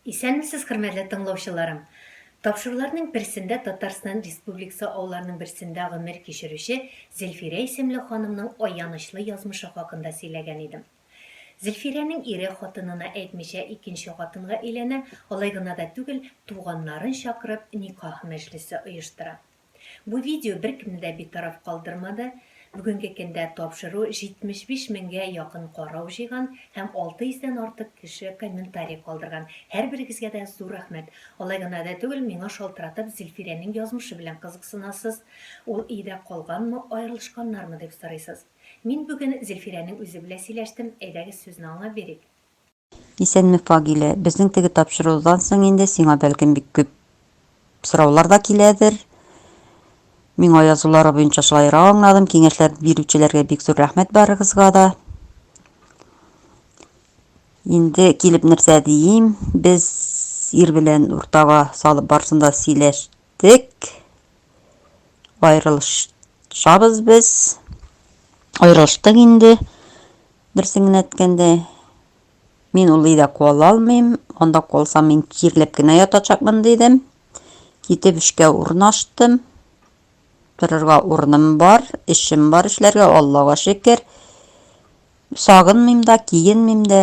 Исәнмесез, хөрмәтле тыңлаучыларым! Тапшыруларның берсендә Татарстан Республикасы авылларының берсендә гомер кичерүче Зөлфирә исемле ханымның аянычлы язмышы хакында сөйләгән идем. Зөлфирәнең ире хатынына әйтмичә икенче хатынга өйләнә, алай гына да түгел, туганнарын чакырып никах мәҗлесе оештыра. Бу видео беркемне дә битараф калдырмады. Бүгенге көндә тапшыру 75 меңгә якын карау җыйган һәм 600 дән артык кеше комментарий калдырган. Һәрберегезгә дә зур рәхмәт. Алай гына да түгел, миңа шалтыратып Зөлфирәнең язмышы белән кызыксынасыз, ул өйдә калганмы, аерылышканнармы дип сорыйсыз. Мин бүген Зөлфирәнең үзе белән сөйләштем, әйдәгез сүзне аңа бирик. Исәнме, Фагилә. Безнең теге тапшырудан соң инде сиңа бәлкем бик күп сораулар да киләдер. Миңа язулары буенча шулайрак аңладым. Киңәшләр бирүчеләргә бик зур рәхмәт барыгызга да. Инде килеп нәрсә диим, без ир белән уртага салып барысын да сөйләштек. Аерылышабыз без. Аерылыштык инде. Дөресен генә әйткәндә, мин ул өйдә кала алмыйм. Анда калсам, мин чирләп кенә ятачакмын, дидем. Китеп эшкә урнаштым. Торырга урыным бар, эшем бар эшләргә, Аллага шөкер. Сагынмыйм да, киенмим дә.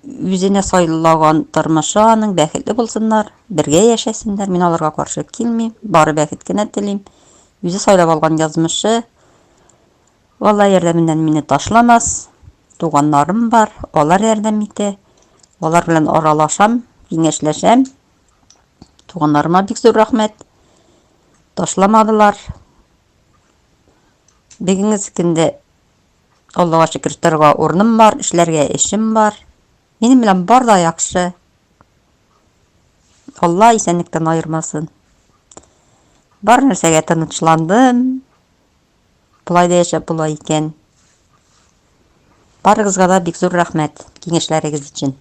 Үзенә сайлаган тормышы аның, бәхетле булсыннар, бергә яшәсеннәр. Мин аларга каршы килмим, бары бәхет кенә телим. Үзе сайлап алган язмышы. Алла ярдәменнән мине ташламас. Туганнарым бар, алар ярдәм итә. Алар белән аралашам, киңәшләшәм. Туганнарыма бик зур рәхмәт. Ташламадылар. Бүгенге көндә Аллага шөкер, торырга урыным бар, эшләргә эшем бар. Минем белән бар да яхшы. Алла исәнлектән аермасын. Бар нәрсәгә тынычландым. Болай да яшәп була икән. Барыгызга да бик зур рәхмәт киңәшләрегез өчен.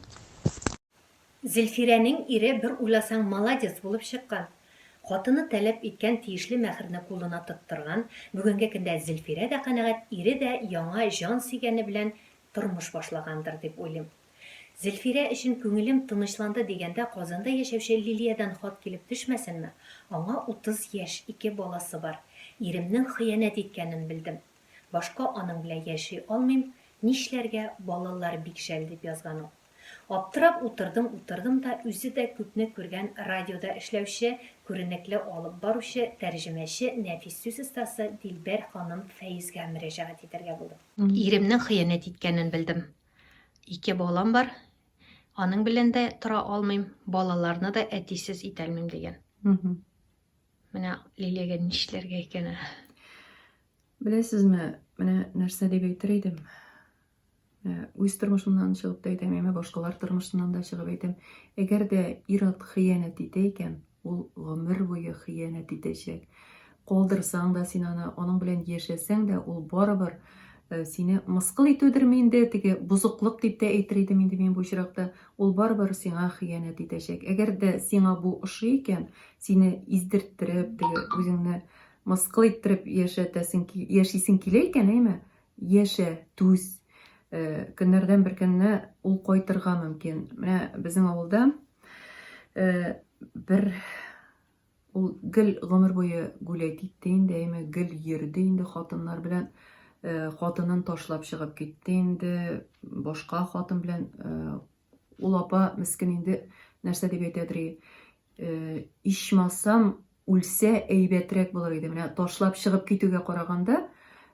Зөлфирәнең ире бер уйласаң молодец булып чыккан. Хатыны таләп иткән тиешле мәһерне кулына тоттырган, бүгенге көндә Зөлфирә дә канәгать, ире дә яңа җан сөйгәне белән тормыш башлагандыр дип уйлыйм. Зөлфирә өчен күңелем тынычланды дигәндә Казанда яшәүче Лилиядән хат килеп төшмәсенме? Аңа 30 яшь, ике баласы бар. Иремнең хыянәт иткәнен белдем. Башка аның белән яши алмыйм, нишләргә, балалар бик жәл, дип язган ул. Аптырап утырдым-утырдым да, үзе дә күпне күргән радиода эшләүче, күренекле алып баручы, тәрҗемәче, нәфис сүз остасы Дилбәр ханым Фәизгә мөрәҗәгать итәргә булдым. Иремнең хыянәт иткәнен белдем. Ике балам бар. Аның белән дә тора алмыйм, балаларны да әтисез итәлмим дигән. Менә Лилиягә нишләргә икән? Беләсезме, менә нәрсә дип әйтер идем. Үз тормышымнан чыгып та әйтәм, әмма башкалар тормышыннан да чыгып әйтәм. Әгәр дә ир-ат хыянәт итә икән, Ул гомер буе хыянәт итәчәк. Калдырсаң да син аны, аның белән яшәсәң дә, ул барыбер э, сине мыскыл итүдерме инде, теге бозыклык дип тә әйтер идем инде мин бу очракта. Ул барыбер сиңа хыянәт итәчәк. Әгәр дә сиңа бу ошый икән, сине издерттереп, теге үзеңне мыскыл иттереп яшәтәсең, яшисең килә икән, әйме? Яшә, түз. Э, көннәрдән бер көнне ул кайтырга мөмкин. Менә безнең авылда Э, бер ул гел гомер буе гулять итте инде, әйме, гел йөрде инде хатыннар белән. Э, хатынын ташлап чыгып китте инде, башка хатын белән. Э, ул апа мескен инде нәрсә дип әйтәдер, ичмасам үлсә әйбәтрәк булыр иде. Менә ташлап чыгып китүгә караганда,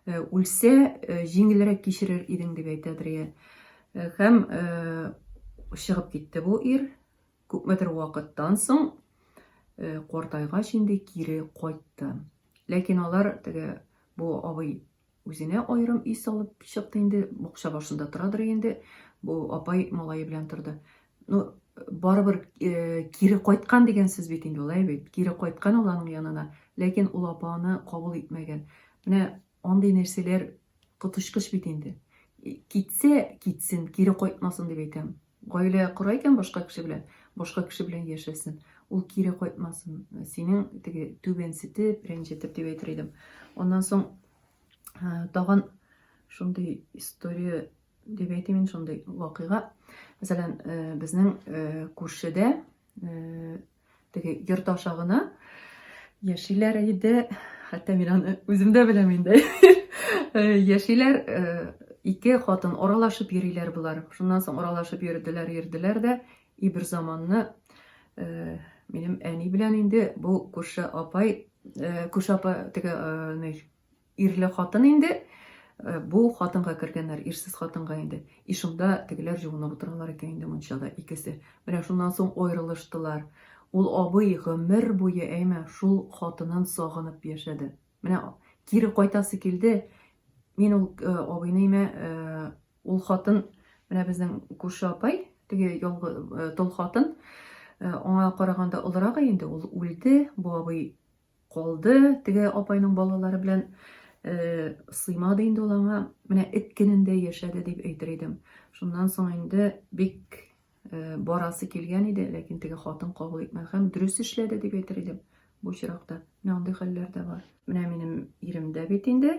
үлсә җиңелрәк кичерер идең дип әйтәдер. Һәм чыгып китте бу ир. Күпмедер вакыттан соң картайгач инде кире кайтты. Ләкин алар теге бу абый Үзенә аерым өй салып чыкты инде, бакча башында торадыр инде. Бу апай малае белән торды. Ну, барыбер э, кире кайткан дигән сүз бит инде ул, әй бит. Кире кайткан ул аның янына, ләкин ул апа аны кабул итмәгән. Менә андый нәрсәләр коточкыч бит инде. Китсә, китсен, кире кайтмасын дип әйтәм. Гаилә кора икән башка кеше белән, башка кеше белән яшәсен. Ул кире кайтмасын. Синең теге түбәнсетеп, рәнҗетеп дип әйтер идем. Аннан соң тагын шундый история дип әйтим инде, шундый вакыйга. Мәсәлән, безнең күршедә Теге йорт аша гына яшиләр иде. Хәтта мин аны үзем дә беләм инде. Яшиләр, ике хатын аралашып йөриләр болар. Шуннан соң аралашып йөрделәр, йөрделәр дә, и бер заманны минем әни белән инде бу күрше апай, күрше апа теге Ирле хатын инде, бу хатынга кергәннәр, ирсез хатынга инде. И шунда тегеләр җуынып утыралар икән инде мунчада икесе. Менә шуннан соң аерылыштылар. Ул абый гомер буе әйме шул хатынын сагынып яшәде. Менә кире кайтасы килде. Мин ул абыйны әйме ул хатын менә безнең күрше апай, теге ялгы тол хатын, аңа караганда олырак инде, ул үлде, бу абый Калды, теге апайның балалары белән э, сыймады инде ул аңа. Менә эт көнендә яшәде дип әйтер идем. Шуннан соң инде бик э, барасы килгән иде, ләкин теге хатын кабул итмәде һәм дөрес эшләде дип әйтер идем бу очракта. Менә андый хәлләр дә бар. Менә минем ирем дә бит инде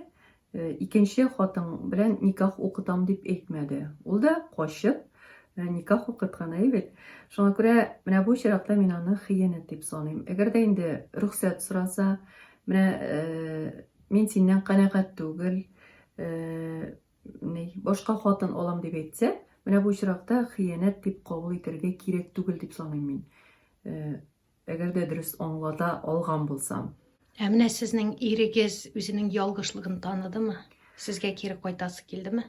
Икенче хатын белән никах укытам дип әйтмәде. Ул да качып никах укыткан, әйе бит? Шуңа күрә менә бу очракта мин аны хыянәт дип саныйм. Әгәр дә инде рөхсәт сораса, менә мин синнән канәгать түгел, ни, башка хатын алам дип әйтсә, менә бу очракта хыянәт дип кабул итәргә кирәк түгел дип саныйм мин. Әгәр дә дөрес аңлата алган булсам. Ә менә сезнең ирегез үзенең ялгышлыгын таныдымы? Сезгә кире кайтасы килдеме?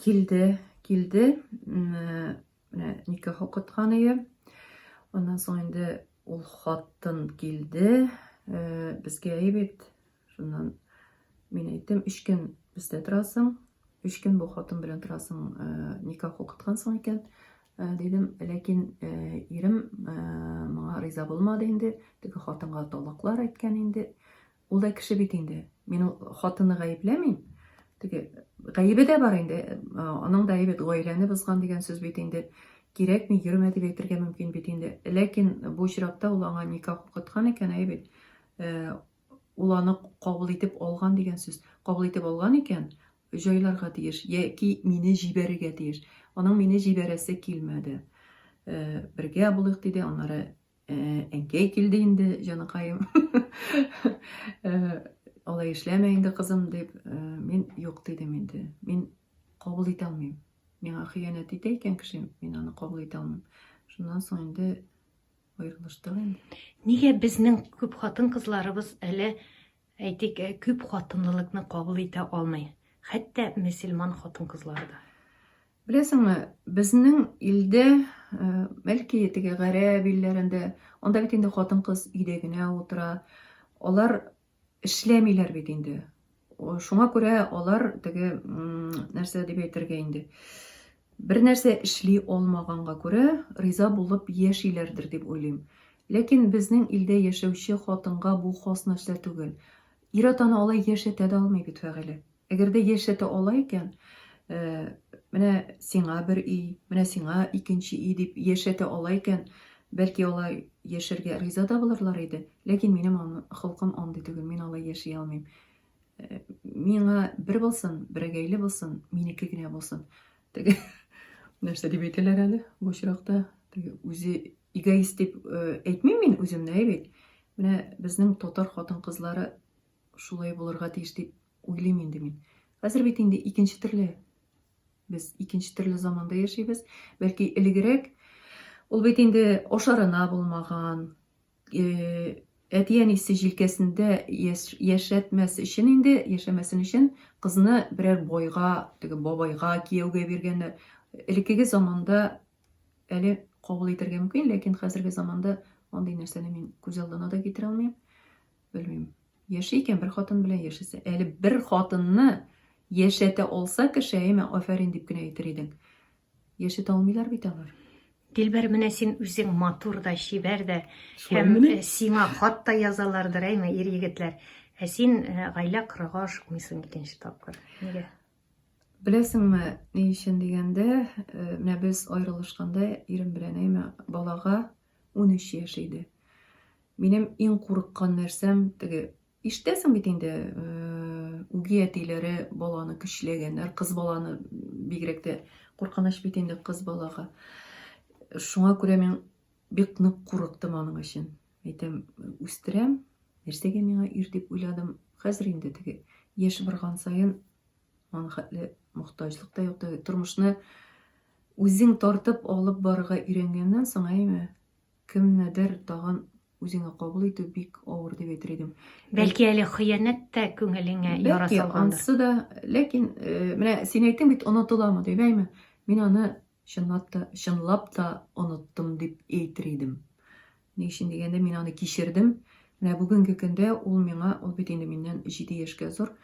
Килде, килде. Менә никах укыткан ие. Аннан соң инде ул хатын килде. Безгә әй бит. Шуннан мин әйттем, өч көн бездә торасың, өч көн бу хатын белән торасың, никах укыткансың икән. Дидем, ләкин ирем моңа риза булмады инде, теге хатынга талаклар әйткән инде. Ул да кеше бит инде. Мин ул хатынны гаепләмим. Теге гаебе дә бар инде. Аның да әйбәт гаиләне бозган дигән сүз бит инде. Кирәкми, йөрмә дип әйтергә мөмкин бит инде. Ләкин бу очракта ул аңа никах укыткан икән, әйе бит. Ул аны кабул итеп алган дигән сүз. Кабул итеп алган икән, җайларга тиеш яки мине җибәрергә тиеш. Аның мине җибәрәсе килмәде. Э, бергә булыйк диде, аннары э, әнкәй килде инде, җаныкаем. Э, алай эшләмә инде, кызым, дип, мин юк дидем инде. Мин кабул итә алмыйм. Миңа хыянәт итә икән кеше, мин аны кабул итә алмыйм. Шуннан соң инде Аерылыштык инде. Нигә безнең күп хатын-кызларыбыз әле, әйтик, э, күп хатынлылыкны кабул итә алмый? Хәтта мөселман хатын-кызлары да. Беләсеңме, безнең илдә, э, бәлки теге гарәп илләрендә, анда бит инде хатын-кыз өйдә генә утыра. Алар эшләмиләр бит инде. Шуңа күрә алар теге нәрсә дип әйтергә инде. Бер нәрсә эшли алмаганга күрә риза булып яшиләрдер дип уйлыйм. Ләкин безнең илдә яшәүче хатынга бу хас нәрсә түгел. Ир-ат аны алай яшәтә дә алмый бит, Фәгыйлә. Әгәр дә яшәтә ала икән, менә сиңа бер өй, менә сиңа икенче өй дип яшәтә ала икән, бәлки алай яшәргә риза да булырлар иде. Ләкин минем холкым андый түгел, мин алай яши алмыйм. Миңа бер булсын, берәгәйле булсын, минеке генә булсын. Теге нәрсә дип әйтәләр әле бу очракта? Теге үзе эгоист дип әйтмим мин үземне, әй бит. Менә безнең татар хатын-кызлары шулай булырга тиеш дип уйлыйм инде мин. Хәзер бит инде икенче төрле без икенче төрле заманда яшибез. Бәлки элегрәк ул бит инде ашарына булмаган, э, әти-әнисе җилкәсендә яшәтмәс өчен инде, яшәмәсен өчен кызны берәр байга, теге бабайга кияүгә биргәннәр. Элеккеге заманда әле кабул итәргә мөмкин, ләкин хәзерге заманда андый нәрсәне мин күз алдына да китерә алмыйм. Белмим. Яши икән, бер хатын белән яшәсә. Әле бер хатынны яшәтә алса кеше, әйме, афәрин дип кенә әйтер идең. Яшәтә алмыйлар бит алар. Дилбәр, менә син үзең матур да, чибәр дә, һәм э, сиңа хат та язалардыр, әйме, ир-егетләр. Ә син э, гаилә корырга ашыкмыйсың икенче тапкыр. Нигә? Беләсеңме, ни өчен дигәндә, э, менә без аерылышканда ирем белән, әйме, балага 13 яшь иде. Минем иң курыккан нәрсәм теге ишетәсең бит инде, э, үги әтиләре баланы көчләгәннәр, кыз баланы бигрәк тә куркыныч бит инде кыз балага. Шуңа күрә мин Бик нык курыктым аның өчен. Әйтәм, үстерәм, нәрсәгә миңа ир дип уйладым. Хәзер инде теге яшь барган саен аның хәтле мохтаҗлык та юк. Теге тормышны үзең тартып алып барырга өйрәнгәннән соң, әйме, кемнедер тагын үзеңә кабул итү бик авыр дип әйтер идем. Бәлки әле хыянәт тә күңелеңә яра Бәлки салгандыр. ансы да, ләкин э, менә син әйттең бит онытыламы дип, әйме? Мин аны чынлап та, чынлап та оныттым дип әйтер идем. Ни өчен дигәндә, мин аны кичердем. Менә бүгенге көндә ул миңа, ул бит инде миннән 7 яшькә зур.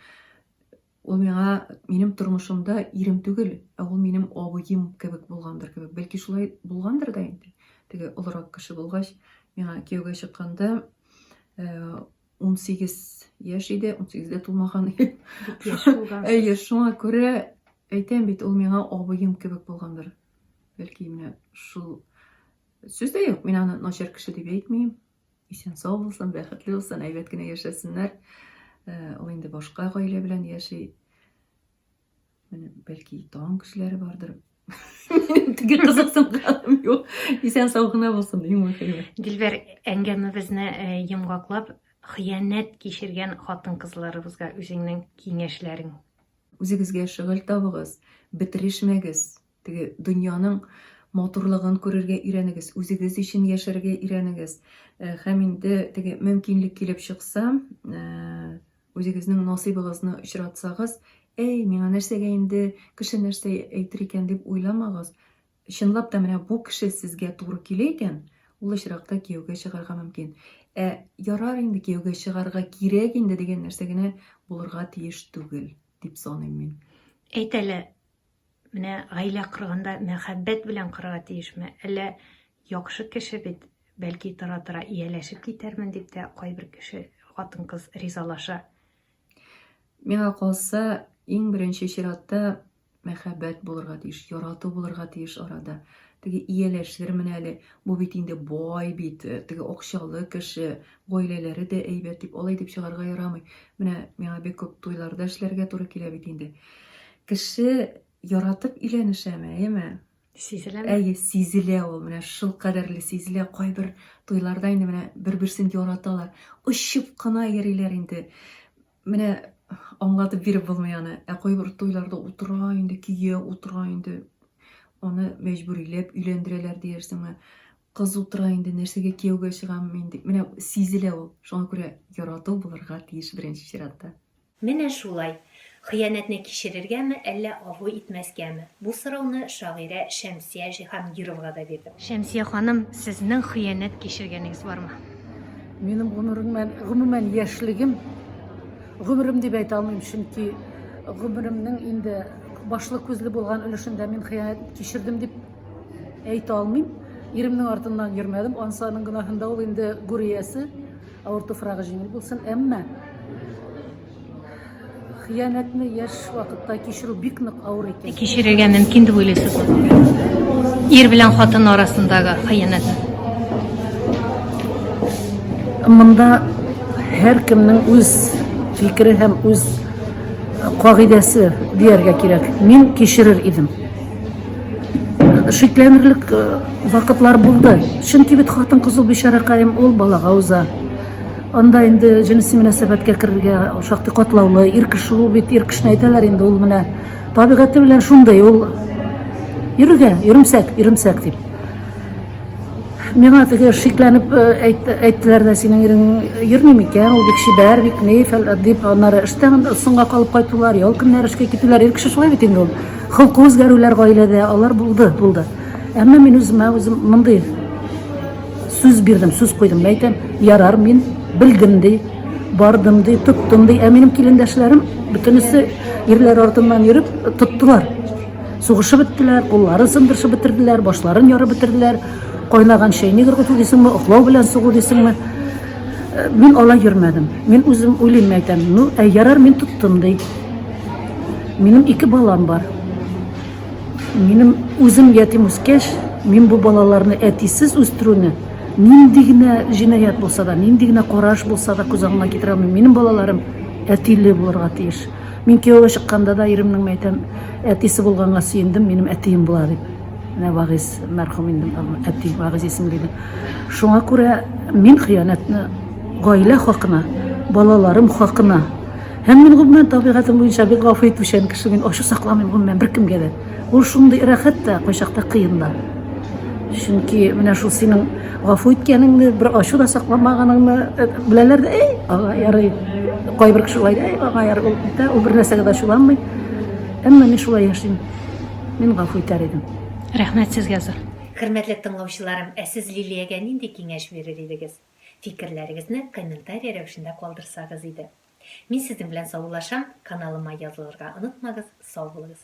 Ул миңа минем тормышымда ирем түгел, ә ул минем абыем кебек булгандыр кебек. Бәлки шулай булгандыр да инде. Теге олырак кеше булгач, миңа кияүгә чыкканда 18 яшь иде, 18 дә тулмаган. Бик яшь булгансыз. Әйе, шуңа күрә әйтәм бит, ул миңа абыем кебек булгандыр. Бәлки менә шул сүз дә юк, мин аны начар кеше дип әйтмим. Исән сау булсын, бәхетле булсын, әйбәт кенә яшәсеннәр. Э, ул инде башка гаилә белән яши. Менә бәлки тагын кешеләре бардыр. Минем теге кызыксынганым юк. Исән сау гына булсын, иң мөһиме. Дилбәр, әңгәмәбезне э, йомгаклап, хыянәт кичергән хатын-кызларыбызга үзеңнең киңәшләрең. Үзегезгә шөгыль табыгыз, бетерешмәгез. Теге дөньяның матурлыгын күрергә өйрәнегез, үзегез өчен яшәргә өйрәнегез. Э, һәм инде теге мөмкинлек килеп чыкса, э, үзегезнең насыйбыгызны очратсагыз, әй, миңа нәрсәгә инде, кеше нәрсә әйтер икән дип уйламагыз. Чынлап та менә бу кеше сезгә туры килә икән, ул очракта кияүгә чыгарга мөмкин. Ә ярар инде кияүгә чыгарга кирәк инде дигән нәрсә генә булырга тиеш түгел, дип саныйм мин. Әйт әле, Менә гаилә корганда мәхәббәт белән корырга тиешме, әллә яхшы кеше бит, бәлки тора-тора ияләшеп китәрмен дип тә кайбер кеше, хатын-кыз ризалаша. Миңа калса, иң беренче чиратта мәхәббәт булырга тиеш, ярату булырга тиеш арада. Теге ияләшермен әле, бу бит инде бай бит, теге акчалы кеше, гаиләләре дә әйбәт дип, алай дип чыгарга ярамый. Менә миңа бик күп туйларда эшләргә туры килә бит инде. Кеше яратып өйләнешәме, әйеме? Сизеләме? Әйе, сизелә ул, менә шул кадәрле сизелә. Кайбер туйларда инде менә бер-берсен яраталар. Очып кына йөриләр инде. Менә аңлатып биреп булмый аны. Ә кайбер туйларда утыра инде, кияү утыра инде. Аны мәҗбүриләп өйләндерәләр диярсеңме. Кыз утыра инде, нәрсәгә кияүгә чыгам мин дип. Менә сизелә ул. Шуңа күрә ярату булырга тиеш беренче чиратта. Менә шулай. Хыянәтне кичерергәме, әллә гафу итмәскәме? Бу сорауны шагыйрә Шәмсия Җиһангировага да бирдем. Шәмсия ханым, сезнең хыянәт кичергәнегез бармы? Минем гомеремән, гомумән яшьлегем, гомерем дип әйтә алмыйм, чөнки гомеремнең инде башлы-күзле булган өлешендә мин хыянәт кичердем дип әйтә алмыйм. Иремнең артыннан йөрмәдем, анысы аның гөнаһында, ул инде гүр иясе. Авыр туфрагы җиңел булсын, әмма хыянәтне яшь вакытта кичерү бик нык авыр икән. Кичерергә мөмкин дип уйлыйсызмы? Ир белән хатын арасындагы хыянәтне. Монда һәркемнең үз фикере һәм үз кагыйдәсе дияргә кирәк. Мин кичерер идем. Шикләнерлек э, вакытлар булды. Чөнки бит хатын-кыз ул бичаракаем, ул балага уза. Анда инде җенси мөнәсәбәткә керергә шактый катлаулы. Ир кеше ул бит, ир кешене әйтәләр инде, ул менә табигате белән шундый, ул йөрергә, йөремсәк, йөремсәк дип. Миңа теге шикләнеп э, әйттеләр дә, синең ирең йөрми микән, ул бик чибәр, бик ни, дип, аннары эштән соңга калып кайтулар, ял көннәре эшкә китүләр, ир кеше шулай бит инде ул. Холкы үзгәрүләр гаиләдә, алар булды, булды. Әмма мин үземә үзем мондый сүз бирдем, сүз куйдым. Мин әйтәм, ярар, мин белдем ди, бардым ди, тоттым ди. Ә минем килендәшләрем бөтенесе ирләр артыннан йөреп тоттылар. Сугышып беттеләр, кулларын сындырышып бетерделәр, башларын ярып бетерделәр. Кайнаган чәйнек ыргыту дисеңме, оклау белән сугу дисеңме? Э, мин алай йөрмәдем. Мин үзем уйлыйм, әйтәм, ну, ә ярар, мин тоттым ди. Минем ике балам бар. Минем үзем ятим үскәч, мин бу балаларны әтисез үстерүне нинди генә җинаять булса да, нинди генә караш булса да күз алдына китерә алмыйм. Минем балаларым әтиле булырга тиеш. Мин кияүгә чыкканда да иремнең, мәйтәм, әтисе булганга сөендем, минем әтием була дип. Менә Вагиз мәрхүм инде, әти Вагиз исемле иде. Шуңа күрә мин хыянәтне гаилә хакына, балаларым хакына һәм мин гомумән табигатем буенча бик гафу итүчән кеше, мин ачу сакламыйм гомумән беркемгә дә. Ул шундый рәхәт тә, кайчакта кыен да. Чөнки менә шул синең гафу иткәнеңне, бер ачу да сакламаганыңны э, беләләр дә, эй, ага, ярый. Кайбер кеше шулай, эй, ага, ярый, ул итә, ул бер нәрсәгә дә ачуланмый. Әмма мин шулай яшим. Мин гафу итәр идем. Рәхмәт сезгә зур. Хөрмәтле тыңлаучыларым, ә сез Лилиягә нинди киңәш бирер идегез? Фикерләрегезне комментарий рәвешендә калдырсагыз иде. Мин сезнең белән саубуллашам, каналыма язылырга онытмагыз, сау булыгыз.